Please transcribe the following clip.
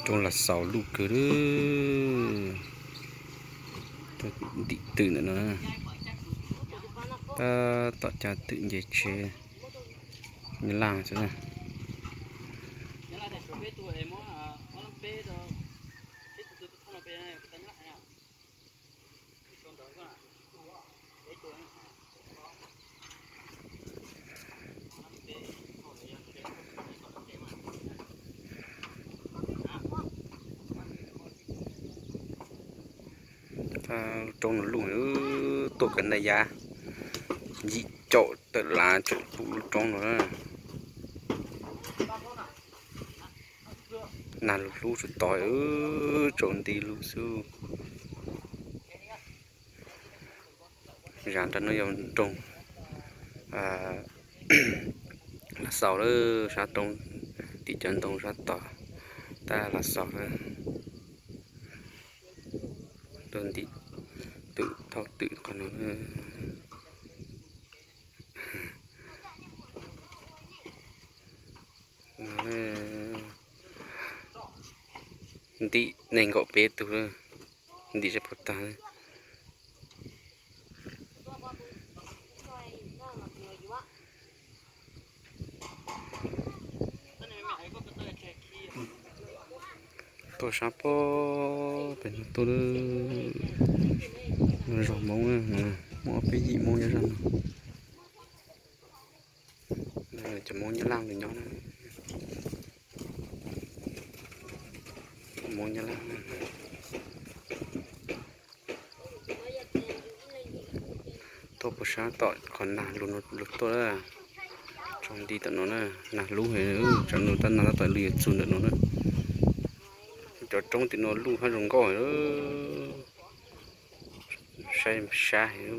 Roob Las Xaus luj kawg li. Ntim twm ntawm no, tab tom cab twm nce tsev. Nyab Laj xwb na. Roob no luj, tuaj kav ntaj yab, yim caum tawm lav tseem pum lub roob no. Nag lug hlub tsuas tod, tsaus nti lug xwb. Zas nrad no yog nroog Las Xaus lawm, sab roob tim cov ntoo sab tod, tab Las Xaus lawm. Tuaj ntim twm thauj twm qhov no. Ntim nees nkaum peb tug, ntim sab puag tag. Tuaj sab pob pem no tuaj, no zos Hmoob, muaj ob peb yim Hmoob nyob zaj no. Cov Hmoob Nyab Laj los nyob na. Hmoob Nyab Laj. Tuaj puag sab tom qhov nag lug tuaj, tsaus nti tom no na, nag lub heev, tsam no tab nag tab tom lug yuav txug ntawm no na. Cov roob tim no luj hab zoo nkauj heev, saib sab heev.